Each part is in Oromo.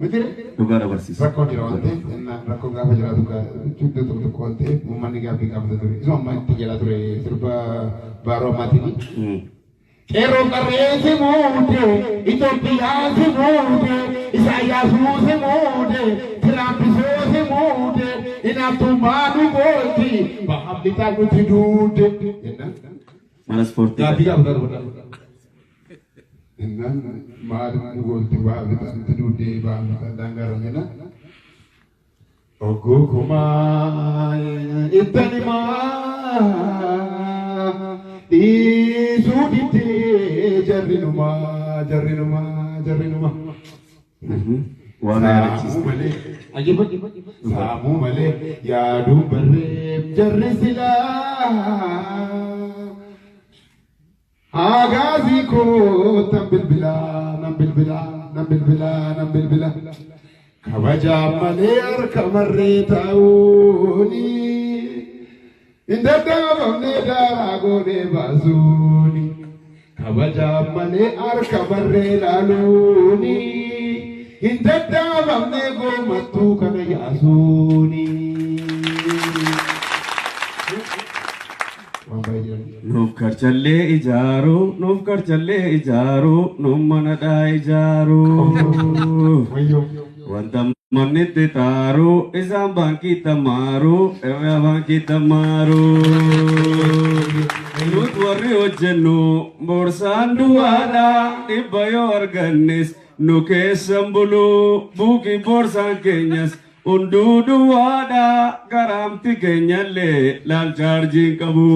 Miti Dhugaadha barsiisa. Rakkoon jira waan ta'eef rakkoon gaafa jiraatu iddoo tokko tokko waan ta'eef uummanni gaaffii gaafata ture. Isuma ammaa itti jedhaa ture sirba baaroo ammaatiin. Qeerroo qarree si muude, Itoophiyaa si muude, Isaayyaasuu si muude, Tiraamppisoo si muude, Inaaftummaa nu gooti, bahaaf lixaa nuti duude. Jennaan. Mana ispoortii. Gaaffii gaafata ture. Jennaan maal nu gooti bahaaf lixaa nuti duude, bahaaf lixaa daangaarra jennaan. Ogguu kumaa ittanimaa dhiisuu diddee jarrinumaa jarrinumaa jarrinumaa. Waan na yaadachiiste. Saamuu malee saamuu malee yaaduu barree jarri silaa. Agaazii koo tan bilbilaa nan bilbilaa nan bilbilaa nan bilbilaa. Kabajaa malee harka marree taa'uuni. Hin dadhabamne daaraa goonee baasuuni. Kabajaa malee harka marree laaluuni. Hin dadhabamne goomattuu kana yaasuuni. Waan baay'ee jiran. Nuuf karchallee ijaaruu, nuuf karchallee ijaaruu, nuuf manadhaa ijaaruu. Wayyoo. Wanta manni itti taaruu, isaan baankii tamaaruu, irra baankii tamaaruu. Nut warri hojjennu boorsaan duwwaadha, 100 yoo argannes nu keessan buluu, buukii boorsaan keenyas hunduu duwwaadha, garaamti keenyallee laal chaarjiin qabu.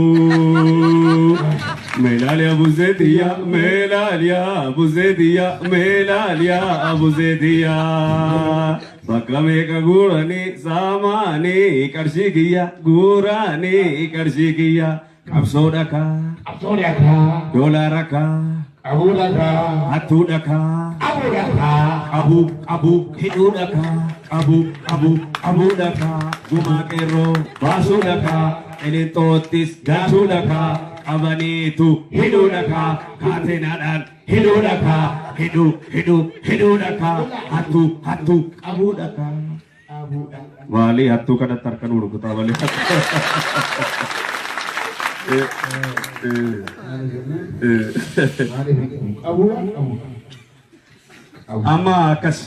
Meelaaliyaa buzeetiya, meelaaliyaa buzeetiya, meelaaliyaa buzeetiya. Bakka meeqa guuranii saamaanii qarshii kiyya guuranii qarshii kiyya. Qabsoo dhakaa, Qabsoo dhakaa. Doolaara kaa, Qabuu dhakaa. Hattuu dhakaa, Qabuu dhakaa. Qabuu qabuu hidhuu dhakaa, qabuu qabuu qabuu dhakaa, gumaa qeerroo baasuu dhakaa, qilixoottis galchuu dhakaa, qabaniitu hidhuu dhakaa, kaateenaadhaan hidhuu dhakaa, hidhuu hidhuu hidhuu dhakaa, hattuu hattuu qabuu dhakaa. Qabuu dhakaa. Maalii hattuu kanatti harka nu rukutaa malee. Maaliif qabuudha qabuudha. Amma akkas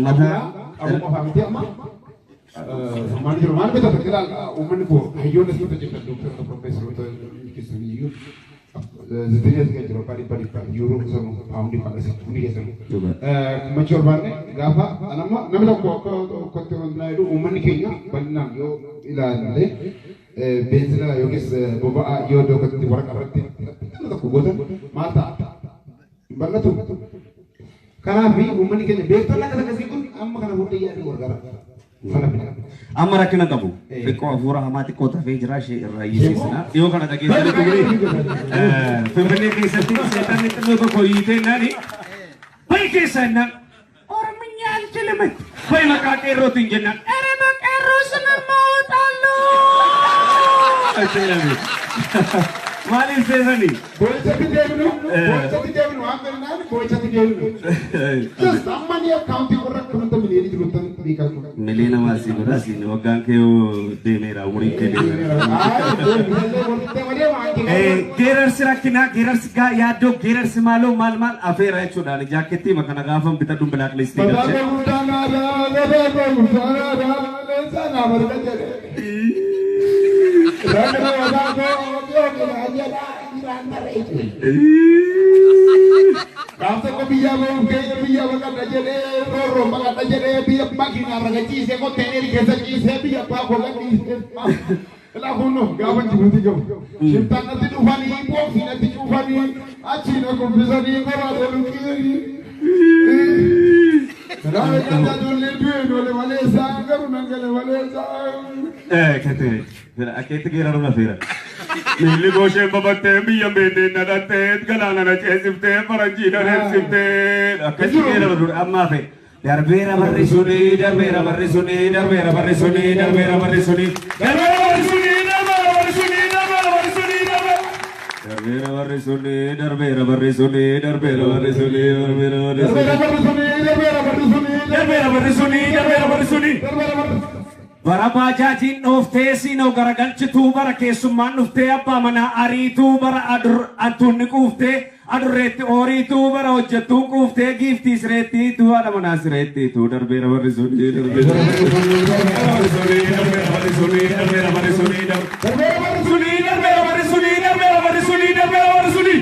Qabuudha qabuu qofaa miti amma. Maal jiru maal bitatu ilaal uummanni koo hayyoonni asirratti hojjetan dooktaroota piroofeesaroota keessan iyyuu zitanii as jiru abbaa dhibba dhibba yuuroo keessan paawundii fa'aa hundi keessan. Gammachuu barbaanne gaafa anamma namni tokko akka tokkotti wanti jedhu uummanni keenya bal'inaan yoo ilaalle beenzila yookiis boba'aa yoo iddoo tokkotti waraqaa irratti tokko gootan maal ta'a? Hin bal'atu. Kanaaf uummanni keenya beektonni akkas akkasii kun amma kana booddee yaaduu gargaara. Fala fida. Amma rakkina qabu. Xiqqoo hafuura hamaa xiqqoo tafee jira ishee irraa hiisisna. Dhiyoo kana dhageessanii ture. Finfinnee keessatti seexanni xinnoo tokko hiitee nani bayi keessa jennaan Oromiyaa alchilime bayi maqaa qeerrootiin jennaan erema qeerroo sinammaa oxaalloo. Maaliif seesanii? Boo'ichatti deebinu, boo'ichatti deebinu waan fedhinaan boo'ichatti deebinu. Just amma ni akkaawuntii warra akkamta miliyoonii jiru tan beekaa jiru. Miliyoona maal sii godha siin waggaan kee yoo deemeera umuriin kee deemeera. Geerarsi rakkinaa geerarsi yaaddoo geerarsi maaloo maal maal afeera jechuudhaan jaakettii makana gaafa bitadhu black listii Mataa galchee. koo guddaa naadaa, lafee koo guddaa naadaa, leencaa naa marga jedhe. Rakna mataa koo yookiin jedhaa jiraan barreesse. Gaaf tokko biyyaa bahuuf keenya biyya baqadha jedhee roorroon baqadha jedhee biyya makiinaa irra ciisee konteenerii keessa ciisee biyya abbaa koo gadhiisee. Ilaa kunoo gaafa Jibuutii gahu. Shiftaan natti dhufanii booksii natti cuufanii achii na kuffisanii qoraatee luqqisanii. Kanaaf egaa ijoolleen du'e ijoollee malee isaan garuu nan gale malee isaan. Kete akkeetti geeraru lafeera. Miilli goosheen babattee biyya beenneen na dhattee galaana na ceesiftee faranjii na reebsiftee akkasitti geeraru dura ammaa fe'e. Darbeera barri suni darbeera barri suni darbeera barri suni darbeera barri suni darbeera barri suni darbeera barri suni darbeera barri suni darbeera barri suni darbeera barri suni darbeera barri suni darbeera barri suni. Darbeera barri suni darbeera barri suni Darbeera barri suni, darbeera barri suni. Darbeera barri. Bara baajaajiin dhooftee siinoo garagalchituu, bara keessummaan dhuftee abbaa manaa ariituu, bara antuunni quuftee adurreetti ooriituu, bara hojjettuun quuftee giiftii sireettiituu, haadha manaa sireettiituu, darbeera barri suni, darbeera barri suni, darbeera barri suni, darbeera barri suni, Darbeera barri suni, darbeera barri suni, darbeera barri suni, darbeera barri suni.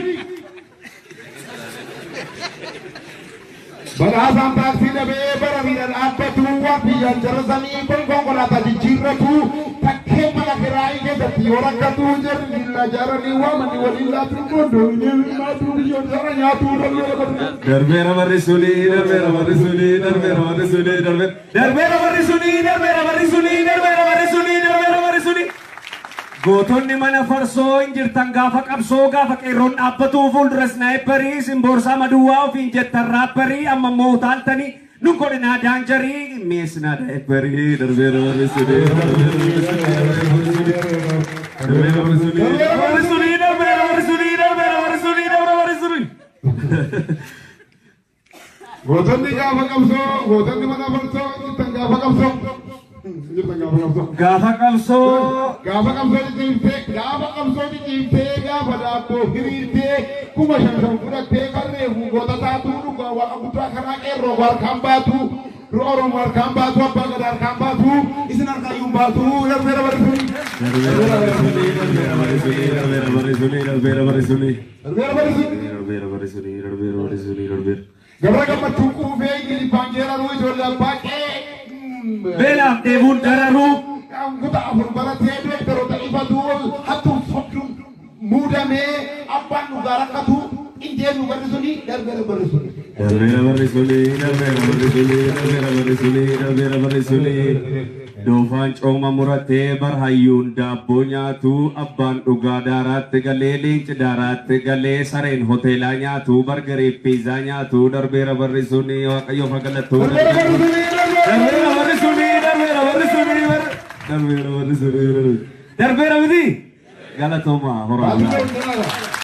Badhaasaan taaksii dhabee bara miidha dhaabbatu, waan biyyaan jarasanii konkolaataa jijjiirratu, takkee mana kiraayii keessatti yoo rakkatu, jarri miila jaaranii waamanii waliin laatu, gondoomni maatu biyyoon jara nyaatu, darbeera barri. Darbeera barri suni, darbeera barri suni, darbeera barri suni, darbeera barri suni, darbeera barri suni, darbeera barri suni, darbeera barri suni. Gootonni mana farsoo hin jirtan gaafa qabsoo, gaafa qeerroon dhaabbatu fuuldura sniperii, isin boorsaa maduwwaa ofiin jettan rapperii, amma immoo utaaltanii nu godhinaa daanjarii mi'eessinaa diaperii, darbeera barri suni, darbeera barri suni, darbeera barri suni, darbeera barri suni, darbeera barri suni, darbeera barri suni. Gootonni gaafa qabsoo, gootonni mana farsoo jirtan gaafa qabsoo. Jirtan gaafa qabsoo. Gaafa qabsoo. Gaafa qabsoo cicciimtee, gaafa qabsoo cicciimtee, gaafa daabboo hiriirtee, 5,000 fudhattee karreefu goota taatuu, dhugaa waaqa guddaa karaa qeerroo harkaan baatu, Oromoo harkaan baatu, abbaa gadaa harkaan baatu, isin harkaayyuu baatu, darbeera barri suni. Darbeera barri suni, darbeera barri suni, darbeera barri suni, darbeera barri suni. Darbeera barri suni. Darbeera barri suni, darbeera barri suni, darbeera. Gabra gammachuu quufee Ingiliffaan jeeraruu, ijoollee abbaa qee. Beelaaf dheebuun dararuu. Kutaa 4 baratee dooktaroota ifatu, hattuun sobduun muudamee abbaan dhugaa rakkatu injeen barri suni, darbeera barri suni. Darbeera barri suni, darbeera barri suni, darbeera barri suni, darbeera barri suni. Doofaan cooma muratee bar hayyuun daabboo nyaatu, abbaan dhugaa daaraatti galee, leenci daaraatti galee, sareen hoteelaa nyaatu, bargarii piizaa nyaatu, darbeera barri suni, waaqayyoof haa galatu. Darbeera barri suni, Darbeera barri suni, darbeera barri suni, darbeera barri suni, darbeera miti. Galatooma horaa bulaa. Baatuma.